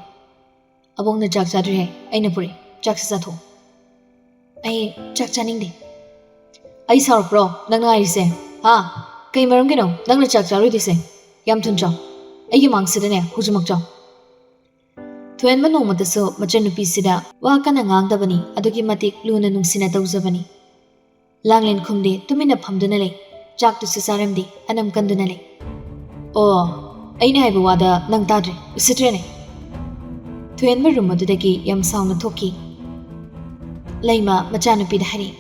"ꯑꯕꯣꯛꯅ ꯆꯥꯛ ꯆꯥꯗ꯭ꯔꯤꯍꯦ, ꯑꯩꯅ ꯄꯨꯔꯛꯏ꯫ ꯆꯥꯛꯁꯤ ꯆꯥꯊꯣꯛꯑꯣ꯫" "ꯑꯩ ꯆꯥꯛ ꯆꯥꯅꯤꯡꯗꯦ꯫" "ꯑꯩ ꯁꯥꯎꯔꯛꯄ꯭ꯔꯣ ꯅꯪꯅ ꯍꯥꯏꯔꯤꯁꯦ? ꯍꯥ? ꯀꯩ ꯃꯔꯝꯒꯤꯅꯣ ꯅꯪꯅ ꯆꯥꯛ ꯆꯥꯔꯣꯏꯗꯣꯏꯁꯦ? ꯌꯥꯝ ꯊꯨꯅ ꯆꯥꯎ꯫ ꯑꯩꯒꯤ ꯃꯥꯡꯁꯤꯗꯅꯦ ꯍꯧꯖꯤꯛꯃꯛ ꯆꯥꯎ꯫" ꯊꯣꯏꯍꯟꯕ ꯅꯣꯡꯃꯇꯁꯨ ꯃꯆꯟꯅꯨꯄꯤꯁꯤꯗ ꯋꯥ ꯀꯟꯅ ꯉꯥꯡꯗꯕꯅꯤ, ꯑꯗꯨꯛꯀꯤ ꯃꯇꯤꯛ ꯂꯨꯅ ꯅꯨꯡꯁꯤꯅ ꯇꯧꯖꯕꯅꯤ꯫ ꯂꯥꯡꯂꯦꯟ ꯈꯨꯝꯗꯦ, ꯇꯨꯃꯤꯟꯅ ꯐꯝꯗꯨꯅ ꯂꯩ꯫ ꯆꯥꯛꯇꯨꯁꯨ ꯆꯥꯔꯝꯗꯦ, ꯑꯅꯝ ꯀꯟꯗꯨꯅ ꯂꯩ꯫ "ꯑꯣ, ꯑꯩꯅ ꯍꯥꯏꯕ ꯋꯥꯗ ꯅꯪ ꯇꯥꯗ꯭ꯔꯦ, ꯎꯁꯤꯠꯇ꯭ꯔꯦꯅꯦ꯫" ꯊꯣꯏꯍꯟꯕ ꯔꯨꯝ ꯑꯗꯨꯗꯒꯤ ꯌꯥꯝ ꯁꯥꯎꯅ ꯊꯣꯛꯈꯤ꯫ ꯂꯩꯃ ꯃꯆꯥꯅꯨꯄꯤꯗ ꯍꯥꯏꯔꯛꯏ,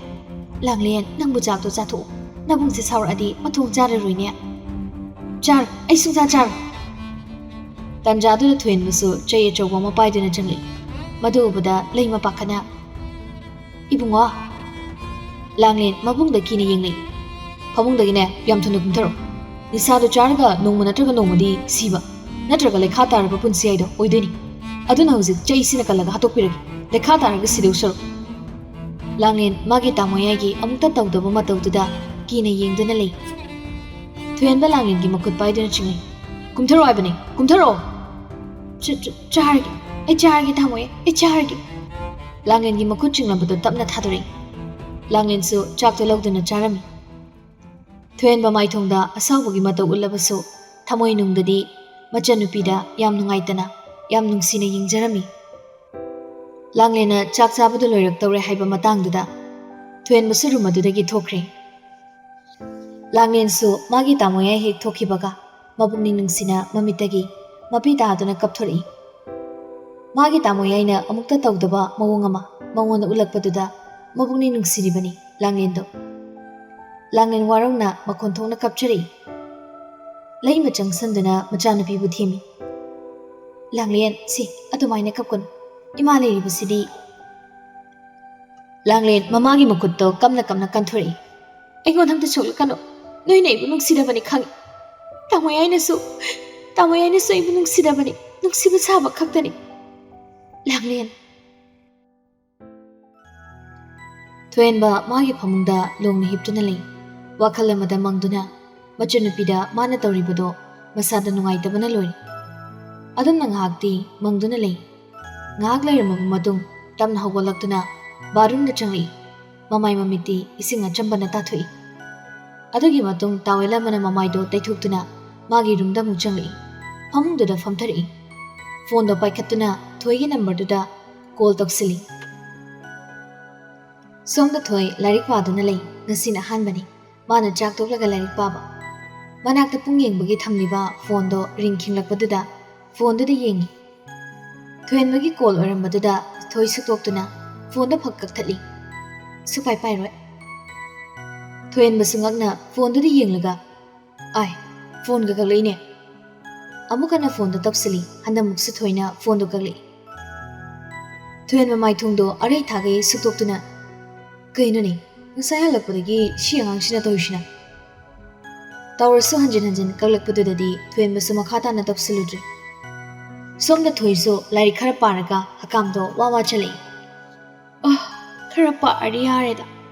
"ꯂꯥꯡꯂꯦꯟ, ꯅꯪꯕꯨ ꯆꯥꯛꯇꯣ ꯆꯥꯊꯣꯛꯎ꯫ ꯅꯕꯨꯡꯁꯦ ꯁꯥꯎꯔꯛꯑꯗꯤ ꯃꯊꯣꯡ ꯆꯥꯔꯔꯣꯏꯅꯦ꯫" "ꯆꯥꯔꯣꯏ, ꯑꯩ ꯁꯨꯡꯆꯥ ꯆꯥꯔꯣꯏ꯫" ꯇꯟꯖꯥꯗꯨꯗ ꯊꯣꯏꯍꯟꯕꯁꯨ ꯆꯩ ꯑꯆꯧꯕ ꯑꯃ ꯄꯥꯏꯗꯨꯅ ꯆꯪꯂꯛꯏ꯫ ꯃꯗꯨ ꯎꯕꯗ ꯂꯩꯃ ꯄꯥꯈꯠꯅ, "ꯏꯕꯨꯡꯉꯣ!" ꯂꯥꯡꯂꯦꯟ ꯃꯕꯨꯡꯗ ꯀꯤꯅ ꯌꯦꯡꯂꯛꯏ꯫ "ꯐꯃꯨꯡꯗꯒꯤꯅꯦ ꯌꯥꯝ ꯊꯨꯅ ꯀꯨꯝꯊꯔꯛꯑꯣ꯫ ꯅꯤꯁꯥꯗꯣ ꯆꯥꯔꯒ ꯅꯣꯡꯃ ꯅꯠꯇ꯭ꯔꯒ ꯅꯣꯡꯃꯗꯤ ꯁꯤꯕ ꯅꯠꯇ꯭ꯔꯒ ꯂꯩꯈꯥ ꯇꯥꯔꯕ ꯄꯨꯟꯁꯤ ꯍꯥꯏꯗꯣ ꯑꯣꯏꯗꯣꯏꯅꯤ꯫ ꯑꯗꯨꯅ ꯍꯧꯖꯤꯛ ꯆꯩꯁꯤꯅ ꯀꯜꯂꯒ ꯍꯥꯠꯇꯣꯛꯄꯤꯔꯒꯦ, ꯂꯩꯈꯥ ꯇꯥꯔꯒ ꯁꯤꯗꯧ ꯁꯔꯨꯛ꯫" ꯂꯥꯡꯂꯦꯟ ꯃꯥꯒꯤ ꯇꯥꯃꯣꯌꯥꯏꯒꯤ ꯑꯃꯨꯛꯇ ꯇꯧꯗꯕ ꯃꯇꯧꯗꯨꯗ ꯀꯤꯅ ꯌꯦꯡꯗꯨꯅ ꯂꯩ꯫ ꯊꯣꯏꯍꯟꯕ ꯂꯥꯡꯂꯦꯟꯒꯤ ꯃꯈꯨꯠ ꯄꯥꯏꯗꯨꯅ ꯆꯤꯡꯂꯩ꯫ "ꯀꯨꯝꯊꯔꯛꯑꯣ ꯍꯥꯏꯕꯅꯤ, ꯀꯨꯝꯊꯔꯛꯑꯣ!" "ꯆ-, ꯆ-, ꯆꯥꯔꯒꯦ, ꯑꯩ ꯆꯥꯔꯒꯦ ꯇꯥꯃꯣꯌꯥꯏ, ꯑꯩ ꯆꯥꯔꯒꯦ꯫" ꯂꯥꯡꯂꯦꯟꯒꯤ ꯃꯈꯨꯠ ꯆꯤꯡꯂꯝꯕꯗꯨ ꯇꯞꯅ ꯊꯥꯗꯣꯔꯛꯏ꯫ ꯂꯥꯡꯂꯦꯟꯁꯨ ꯆꯥꯛꯇꯨ ꯂꯧꯗꯨꯅ ꯆꯥꯔꯝꯃꯤ꯫ ꯊꯣꯏꯍꯟꯕ ꯃꯥꯏꯊꯣꯡꯗ ꯑꯁꯥꯎꯕꯒꯤ ꯃꯇꯧ ꯎꯠꯂꯕꯁꯨ ꯊꯃꯣꯏꯅꯨꯡꯗꯗꯤ ꯃꯆꯟꯅꯨꯄꯤꯗ ꯌꯥꯝ ꯅꯨꯡꯉꯥꯏꯇꯅ, ꯌꯥꯝ ꯅꯨꯡꯁꯤꯅ ꯌꯦꯡꯖꯔꯝꯃꯤ꯫ ꯂꯥꯡꯂꯦꯟꯅ ꯆꯥꯛ ꯆꯥꯕꯗꯨ ꯂꯣꯏꯔꯛꯇꯧꯔꯦ ꯍꯥꯏꯕ ꯃꯇꯥꯡꯗꯨꯗ ꯊꯣꯏꯍꯟꯕꯁꯨ ꯔꯨꯝ ꯑꯗꯨꯗꯒꯤ ꯊꯣꯛꯈ꯭ꯔꯦ꯫ ꯂꯥꯡꯂꯦꯟꯁꯨ ꯃꯥꯒꯤ ꯇꯥꯃꯣꯌꯥꯏ ꯍꯦꯛ ꯊꯣꯛꯈꯤꯕꯒ ꯃꯕꯨꯛꯅꯤꯡ ꯅꯨꯡꯁꯤꯅ ꯃꯃꯤꯠꯇꯒꯤ ꯃꯄꯤ ꯇꯥꯗꯨꯅ ꯀꯞꯊꯣꯔꯛꯏ꯫ ꯃꯥꯒꯤ ꯇꯥꯃꯣꯌꯥꯏꯅ ꯑꯃꯨꯛꯇ ꯇꯧꯗꯕ ꯃꯑꯣꯡ ꯑꯃ ꯃꯉꯣꯟꯗ ꯎꯠꯂꯛꯄꯗꯨꯗ ꯃꯕꯨꯛꯅꯤꯡ ꯅꯨꯡꯁꯤꯔꯤꯕꯅꯤ ꯂꯥꯡꯂꯦꯟꯗꯣ꯫ ꯂꯥꯡꯂꯦꯟ ꯋꯥꯔꯧꯅ ꯃꯈꯣꯟ ꯊꯣꯛꯅ ꯀꯞꯆꯔꯛꯏ꯫ ꯂꯩꯃ ꯆꯪꯁꯟꯗꯨꯅ ꯃꯆꯥꯅꯨꯄꯤꯕꯨ ꯊꯦꯝꯃꯤ꯫ "ꯂꯥꯡꯂꯦꯟ, ꯁꯤ ꯑꯗꯨꯃꯥꯏꯅ ꯀꯞꯀꯅꯨ꯫ ꯏꯃꯥ ꯂꯩꯔꯤꯕꯁꯤꯗꯤ꯫" ꯂꯥꯡꯂꯦꯟ ꯃꯃꯥꯒꯤ ꯃꯈꯨꯠꯇꯣ ꯀꯞꯅ ꯀꯞꯅ ꯀꯟꯊꯣꯔꯛꯏ꯫ "ꯑꯩꯉꯣꯟꯗ ꯑꯝꯇ ꯁꯣꯛꯂꯛꯀꯅꯨ꯫ ꯅꯣꯏꯅ ꯑꯩꯕꯨ ꯅꯨꯡꯁꯤꯗꯕꯅꯤ ꯈꯪꯉꯤ꯫ ꯇꯥꯃꯣꯌꯥꯏꯅꯁꯨ, ꯇꯥꯃꯣꯌꯥꯏꯅꯁꯨ ꯑꯩꯕꯨ ꯅꯨꯡꯁꯤꯗꯕꯅꯤ꯫ ꯅꯨꯡꯁꯤꯕ ꯁꯥꯕ ꯈꯛꯇꯅꯤ꯫ ꯂꯥꯡꯂꯦꯟ꯫" ꯊꯣꯏꯍꯟꯕ ꯃꯥꯒꯤ ꯐꯃꯨꯡꯗ ꯂꯣꯡꯅ ꯍꯤꯞꯇꯨꯅ ꯂꯩ꯫ ꯋꯥꯈꯜ ꯑꯃꯗ ꯃꯪꯗꯨꯅ ꯃꯆꯟꯅꯨꯄꯤꯗ ꯃꯥꯅ ꯇꯧꯔꯤꯕꯗꯣ ꯃꯁꯥꯗ ꯅꯨꯡꯉꯥꯏꯇꯕꯅ ꯂꯣꯏꯔꯦ꯫ ꯑꯗꯨꯝꯅ ꯉꯥꯏꯍꯥꯛꯇꯤ ꯃꯪꯗꯨꯅ ꯂꯩ꯫ ꯉꯥꯏꯍꯥꯛ ꯂꯩꯔꯝꯃꯕ ꯃꯇꯨꯡ ꯇꯞꯅ ꯍꯧꯒꯠꯂꯛꯇꯨꯅ ꯕꯥꯠꯔꯨꯝꯗ ꯆꯪꯂꯛꯏ꯫ ꯃꯃꯥꯏ ꯃꯃꯤꯠꯇꯤ ꯏꯁꯤꯡ ꯑꯆꯝꯕꯅ ꯇꯥꯊꯣꯛꯏ꯫ ꯑꯗꯨꯒꯤ ꯃꯇꯨꯡ ꯇꯥꯋꯦꯜ ꯑꯃꯅ ꯃꯃꯥꯏꯗꯣ ꯇꯩꯊꯣꯛꯇꯨꯅ ꯃꯥꯒꯤ ꯔꯨꯝꯗ ꯑꯃꯨꯛ ꯆꯪꯂꯛꯏ꯫ ꯐꯃꯨꯡꯗꯨꯗ ꯐꯝꯊꯔꯛꯏ꯫ ꯐꯣꯟꯗꯣ ꯄꯥꯏꯈꯠꯇꯨꯅ ꯊꯣꯏꯒꯤ ꯅꯝꯕꯔꯗꯨꯗ ꯀꯣꯜ ꯇꯧꯁꯤꯜꯂꯤ꯫ ꯁꯣꯝꯗ ꯊꯣꯏ ꯂꯥꯏꯔꯤꯛ ꯄꯥꯗꯨꯅ ꯂꯩ꯫ ꯉꯁꯤꯅ ꯑꯍꯥꯟꯕꯅꯤ ꯃꯥꯅ ꯆꯥꯛ ꯇꯣꯛꯂꯒ ꯂꯥꯏꯔꯤꯛ ꯄꯥꯕ꯫ ꯃꯅꯥꯛꯇ ꯄꯨꯡ ꯌꯦꯡꯕꯒꯤ ꯊꯝꯂꯤꯕ ꯐꯣꯟꯗꯣ ꯔꯤꯡ ꯈꯤꯡꯂꯛꯄꯗꯨꯗ ꯐꯣꯟꯗꯨꯗ ꯌꯦꯡꯉꯤ꯫ ꯊꯣꯏꯍꯟꯕꯒꯤ ꯀꯣꯜ ꯑꯣꯏꯔꯝꯕꯗꯨꯗ ꯊꯣꯏ ꯁꯨꯛꯇꯣꯛꯇꯨꯅ ꯐꯣꯟꯗꯣ ꯐꯛ ꯀꯛꯊꯠꯂꯤ꯫ ꯁꯨꯛꯄꯥꯏ ꯄꯥꯏꯔꯣꯏ꯫ ꯊꯣꯏꯍꯟꯕꯁꯨ ꯉꯛꯅ ꯐꯣꯟꯗꯨꯗ ꯌꯦꯡꯂꯒ, "ꯑꯥꯏ, ꯐꯣꯟꯒ ꯀꯛꯂꯛꯏꯅꯦ!" ꯑꯃꯨꯛ ꯍꯟꯅ ꯐꯣꯟꯗꯣ ꯇꯧꯁꯤꯜꯂꯤ꯫ ꯍꯟꯗꯛꯃꯨꯛꯁꯨ ꯊꯣꯏꯅ ꯐꯣꯟꯗꯣ ꯀꯛꯂꯛꯏ꯫ ꯊꯣꯏꯍꯟꯕ ꯃꯥꯏꯊꯣꯡꯗꯣ ꯑꯔꯩ ꯊꯥꯒꯩ ꯁꯨꯛꯇꯣꯛꯇꯨꯅ, "ꯀꯩꯅꯣꯅꯦ, ꯉꯁꯥꯏ ꯍꯜꯂꯛꯄꯗꯒꯤ ꯁꯤ ꯑꯉꯥꯡꯁꯤꯅ ꯇꯧꯔꯤꯁꯤꯅ?" ꯇꯧꯔꯁꯨ ꯍꯟꯖꯤꯟ ꯍꯟꯖꯤꯟ ꯀꯛꯂꯛꯄꯗꯨꯗꯗꯤ ꯊꯣꯏꯍꯟꯕꯁꯨ ꯃꯈꯥ ꯇꯥꯅ ꯇꯧꯁꯤꯜꯂꯨꯗ꯭ꯔꯦ꯫ ꯁꯣꯝꯗ ꯊꯣꯏꯁꯨ ꯂꯥꯏꯔꯤꯛ ꯈꯔ ꯄꯥꯔꯒ ꯍꯀꯥꯝꯗꯣ ꯋꯥ ꯋꯥ ꯆꯜꯂꯛꯏ꯫ "ꯑ, ꯈꯔ ꯄꯥꯔꯗꯤ ꯌꯥꯔꯦꯗ,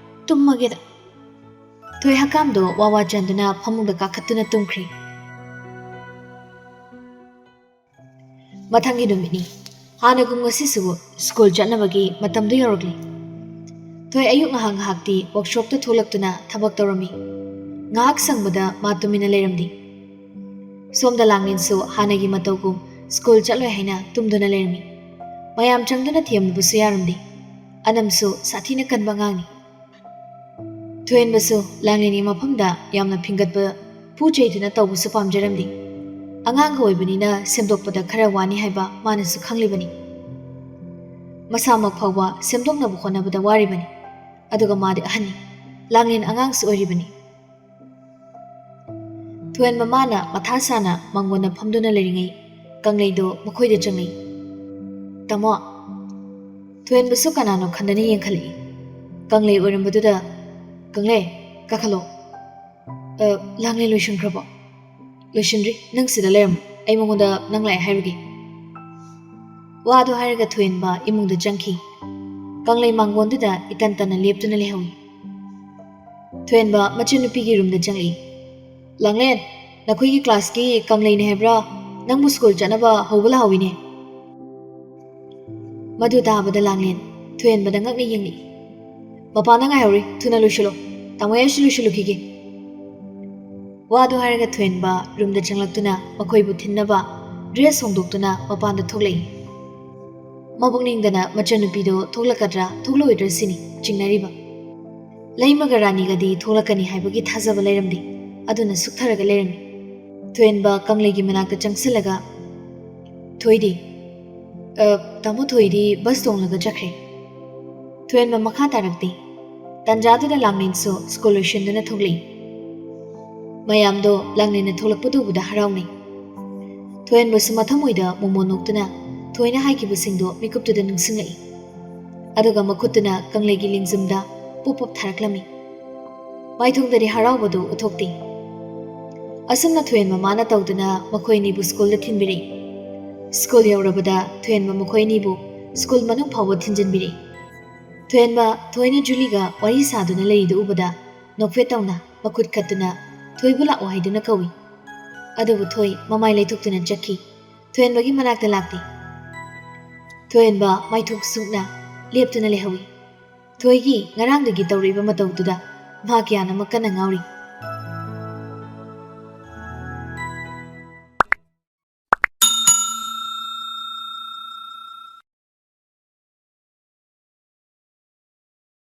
ꯇꯨꯝꯃꯒꯦꯗ꯫" ꯊꯣꯏ ꯍꯀꯥꯝꯗꯣ ꯋꯥ ꯋꯥ ꯆꯟꯗꯨꯅ ꯐꯃꯨꯡꯗ ꯀꯥꯈꯠꯇꯨꯅ ꯇꯨꯝꯈ꯭ꯔꯦ꯫ ꯃꯊꯪꯒꯤ ꯅꯨꯃꯤꯠꯅꯤ꯫ ꯍꯥꯟꯅꯒꯨꯝ ꯉꯁꯤꯁꯨ ꯁ꯭ꯀꯨꯜ ꯆꯠꯅꯕꯒꯤ ꯃꯇꯝꯗꯨ ꯌꯧꯔꯛꯂꯤ꯫ ꯊꯣꯏ ꯑꯌꯨꯛ ꯉꯥꯏꯍꯥꯛ ꯉꯥꯏꯍꯥꯛꯇꯤ ꯋꯥꯛꯁꯣꯞꯇ ꯊꯣꯛꯂꯛꯇꯨꯅ ꯊꯕꯛ ꯇꯧꯔꯝꯃꯤ꯫ ꯉꯥꯏꯍꯥꯛ ꯁꯪꯕꯗ ꯃꯥ ꯇꯨꯃꯤꯟꯅ ꯂꯩꯔꯝꯗꯦ꯫ ꯁꯣꯝꯗ ꯂꯥꯡꯂꯦꯟꯁꯨ ꯍꯥꯟꯅꯒꯤ ꯃꯇꯧꯒꯨꯝ ꯁ꯭ꯀꯨꯜ ꯆꯠꯂꯣꯏ ꯍꯥꯏꯅ ꯇꯨꯝꯗꯨꯅ ꯂꯩꯔꯝꯃꯤ꯫ ꯃꯌꯥꯝ ꯆꯪꯗꯨꯅ ꯊꯦꯝꯂꯨꯕꯁꯨ ꯌꯥꯔꯝꯗꯦ꯫ ꯑꯅꯝꯁꯨ ꯁꯥꯊꯤꯅ ꯀꯟꯕ ꯑꯉꯥꯡꯅꯤ꯫ ꯊꯣꯏꯍꯟꯕꯁꯨ ꯂꯥꯡꯂꯦꯟꯒꯤ ꯃꯐꯝꯗ ꯌꯥꯝꯅ ꯐꯤꯡꯒꯠꯄ ꯐꯨ ꯆꯩꯗꯨꯅ ꯇꯧꯕꯁꯨ ꯄꯥꯝꯖꯔꯝꯗꯦ꯫ ꯑꯉꯥꯡꯒ ꯑꯣꯏꯕꯅꯤꯅ ꯁꯦꯝꯗꯣꯛꯄꯗ ꯈꯔ ꯋꯥꯅꯤ ꯍꯥꯏꯕ ꯃꯥꯅꯁꯨ ꯈꯪꯂꯤꯕꯅꯤ꯫ ꯃꯁꯥꯃꯛ ꯐꯥꯎꯕ ꯁꯦꯝꯗꯣꯛꯅꯕ ꯍꯣꯠꯅꯕꯗ ꯋꯥꯔꯤꯕꯅꯤ꯫ ꯑꯗꯨꯒ ꯃꯥꯗꯤ ꯑꯍꯟꯅꯤ, ꯂꯥꯡꯂꯦꯟ ꯑꯉꯥꯡꯁꯨ ꯑꯣꯏꯔꯤꯕꯅꯤ꯫ ꯊꯣꯏꯍꯟꯕ ꯃꯥꯅ ꯃꯊꯥ ꯁꯥꯅ ꯃꯥꯡꯒꯣꯟꯗ ꯐꯝꯗꯨꯅ ꯂꯩꯔꯤꯉꯩ ꯀꯪꯂꯩꯗꯣ ꯃꯈꯣꯏꯗ ꯆꯪꯂꯛꯏ꯫ "ꯇꯥꯃꯣ!" ꯊꯣꯏꯍꯟꯕꯁꯨ ꯀꯅꯥꯅꯣ ꯈꯟꯗꯅ ꯌꯦꯡꯈꯠꯂꯛꯏ꯫ ꯀꯪꯂꯩ ꯑꯣꯏꯔꯝꯕꯗꯨꯗ, "ꯀꯪꯂꯩ, ꯀꯥꯈꯠꯂꯣ꯫" "ꯑ, ꯂꯥꯡꯂꯦꯟ ꯂꯣꯏꯁꯤꯟꯈ꯭ꯔꯕꯣ?" "ꯂꯣꯏꯁꯤꯟꯗ꯭ꯔꯤ, ꯅꯪ ꯁꯤꯗ ꯂꯩꯔꯝꯃꯣ, ꯑꯩ ꯃꯉꯣꯟꯗ ꯅꯪ ꯂꯥꯛꯑꯦ ꯍꯥꯏꯔꯨꯒꯦ꯫" ꯋꯥꯗꯨ ꯍꯥꯏꯔꯒ ꯊꯣꯏꯍꯟꯕ ꯏꯃꯨꯡꯗ ꯆꯪꯈꯤ꯫ ꯀꯪꯂꯩ ꯃꯥꯡꯒꯣꯟꯗꯨꯗ ꯏꯇꯟ ꯇꯟꯅ ꯂꯦꯞꯇꯨꯅ ꯂꯩꯍꯧꯏ꯫ ꯊꯣꯏꯍꯟꯕ ꯃꯆꯟꯅꯨꯄꯤꯒꯤ ꯔꯨꯝꯗ ꯆꯪꯂꯛꯏ꯫ ꯂꯥꯡꯂꯦꯟ, ꯅꯈꯣꯏꯒꯤ ꯀ꯭ꯂꯥꯁꯀꯤ ꯀꯪꯂꯩꯅꯦ ꯍꯥꯏꯕ꯭ꯔꯥ? ꯅꯪꯕꯨ ꯁ꯭ꯀꯨꯜ ꯆꯠꯅꯕ ꯍꯧꯕ ꯂꯥꯛꯍꯧꯋꯤꯅꯦ꯫ ꯃꯗꯨ ꯇꯥꯕꯗ ꯂꯥꯡꯂꯦꯟ ꯊꯣꯏꯍꯦꯟꯕꯗ ꯉꯛꯅ ꯌꯦꯡꯂꯛꯏ꯫ "ꯃꯄꯥꯟꯗ ꯉꯥꯏꯍꯧꯔꯤ, ꯊꯨꯅ ꯂꯣꯏꯁꯤꯜꯂꯣ꯫ ꯇꯥꯃꯣ, ꯑꯩꯁꯨ ꯂꯣꯏꯁꯤꯜꯂꯨꯈꯤꯒꯦ꯫" ꯋꯥꯗꯨ ꯍꯥꯏꯔꯒ ꯊꯣꯏꯍꯦꯟꯕ ꯔꯨꯝꯗ ꯆꯪꯂꯛꯇꯨꯅ ꯃꯈꯣꯏꯕꯨ ꯊꯤꯟꯅꯕ ꯗ꯭ꯔꯦꯁ ꯍꯣꯡꯗꯣꯛꯇꯨꯅ ꯃꯄꯥꯟꯗ ꯊꯣꯛꯂꯛꯏ꯫ ꯃꯕꯨꯛꯅꯤꯡꯗꯅ ꯃꯆꯟꯅꯨꯄꯤꯗꯣ ꯊꯣꯛꯂꯛꯀꯗ꯭ꯔꯥ ꯊꯣꯛꯂꯛꯑꯣꯏꯗ꯭ꯔꯥ ꯁꯤꯅꯤ ꯆꯤꯡꯅꯔꯤꯕ꯫ ꯂꯩꯃꯒ ꯔꯥꯅꯤꯒꯗꯤ ꯊꯣꯛꯂꯛꯀꯅꯤ ꯍꯥꯏꯕꯒꯤ ꯊꯥꯖꯕ ꯂꯩꯔꯝꯗꯦ꯫ ꯑꯗꯨꯅ ꯁꯨꯛꯊꯔꯒ ꯂꯩꯔꯝꯃꯤ꯫ ꯊꯣꯏꯍꯦꯟꯕ ꯀꯪꯂꯩꯒꯤ ꯃꯅꯥꯛꯇ ꯆꯪꯁꯤꯜꯂꯒ, "ꯊꯣꯏꯗꯤ?" "ꯑ, ꯇꯥꯃꯣ, ꯊꯣꯏꯗꯤ ꯕꯁ ꯇꯣꯡꯂꯒ ꯆꯠꯈ꯭ꯔꯦ꯫" ꯊꯣꯏꯍꯦꯟꯕ ꯃꯈꯥ ꯇꯥꯔꯛꯇꯦ꯫ ꯇꯟꯖꯥꯗꯨꯗ ꯂꯥꯡꯂꯦꯟꯁꯨ ꯁ꯭ꯀꯨꯜ ꯂꯣꯏꯁꯤꯟꯗꯨꯅ ꯊꯣꯛꯂꯛꯏ꯫ ꯃꯌꯥꯝꯗꯣ ꯂꯥꯡꯂꯦꯟꯅ ꯊꯣꯛꯂꯛꯄꯗꯨ ꯎꯕꯗ ꯍꯔꯥꯎꯅꯩ꯫ ꯊꯣꯏꯍꯦꯟꯕꯁꯨ ꯃꯊꯃꯣꯏꯗ ꯃꯣꯃꯣꯟ ꯅꯣꯛꯇꯨꯅ ꯊꯣꯏꯅ ꯍꯥꯏꯈꯤꯕꯁꯤꯡꯗꯣ ꯃꯤꯀꯨꯞꯇꯨꯗ ꯅꯤꯡꯁꯤꯡꯂꯛꯏ꯫ ꯑꯗꯨꯒ ꯃꯈꯨꯠꯇꯨꯅ ꯀꯪꯂꯩꯒꯤ ꯂꯦꯡꯖꯨꯝꯗ ꯄꯨꯞ ꯄꯨꯞ ꯊꯥꯔꯛꯂꯝꯃꯤ꯫ ꯃꯥꯏꯊꯣꯡꯗꯗꯤ ꯍꯔꯥꯎꯕꯗꯨ ꯎꯠꯊꯣꯛꯇꯦ꯫ ꯑꯁꯨꯝꯅ ꯊꯣꯏꯍꯦꯟꯕ ꯃꯥꯅ ꯇꯧꯗꯨꯅ ꯃꯈꯣꯏ ꯑꯅꯤꯕꯨ ꯁ꯭ꯀꯨꯜꯗ ꯊꯤꯟꯕꯤꯔꯛꯏ꯫ ꯁ꯭ꯀꯨꯜ ꯌꯧꯔꯕꯗ ꯊꯣꯏꯍꯦꯟꯕ ꯃꯈꯣꯏ ꯑꯅꯤꯕꯨ ꯁ꯭ꯀꯨꯜ ꯃꯅꯨꯡ ꯐꯥꯎꯕ ꯊꯤꯟꯖꯤꯟꯕꯤꯔꯛꯏ꯫ ꯊꯣꯏꯍꯦꯟꯕ ꯊꯣꯏꯅ ꯖꯨꯂꯤꯒ ꯋꯥꯔꯤ ꯁꯥꯗꯨꯅ ꯂꯩꯔꯤꯗꯨ ꯎꯕꯗ ꯅꯣꯛꯐꯦꯠ ꯇꯧꯅ ꯃꯈꯨꯠ ꯈꯠꯇꯨꯅ ꯊꯣꯏꯕꯨ ꯂꯥꯛꯑꯣ ꯍꯥꯏꯗꯨꯅ ꯀꯧꯏ꯫ ꯑꯗꯨꯕꯨ ꯊꯣꯏ ꯃꯃꯥꯏ ꯂꯩꯊꯣꯛꯇꯨꯅ ꯆꯠꯈꯤ꯫ ꯊꯣꯏꯍꯦꯟꯕꯒꯤ ꯃꯅꯥꯛꯇ ꯂꯥꯛꯇꯦ꯫ ꯊꯣꯏꯍꯦꯟꯕ ꯃꯥꯏꯊꯣꯡ ꯁꯨꯛꯅ ꯂꯦꯞꯇꯨꯅ ꯂꯩꯍꯧꯏ꯫ ꯊꯣꯏꯒꯤ ꯉꯔꯥꯡꯗꯒꯤ ꯇꯧꯔꯛꯏꯕ ꯃꯇꯧꯗꯨꯗ ꯃꯍꯥꯛ ꯀꯌꯥꯅ ꯑꯃ ꯀꯟꯅ ꯉꯥꯎꯔꯤ꯫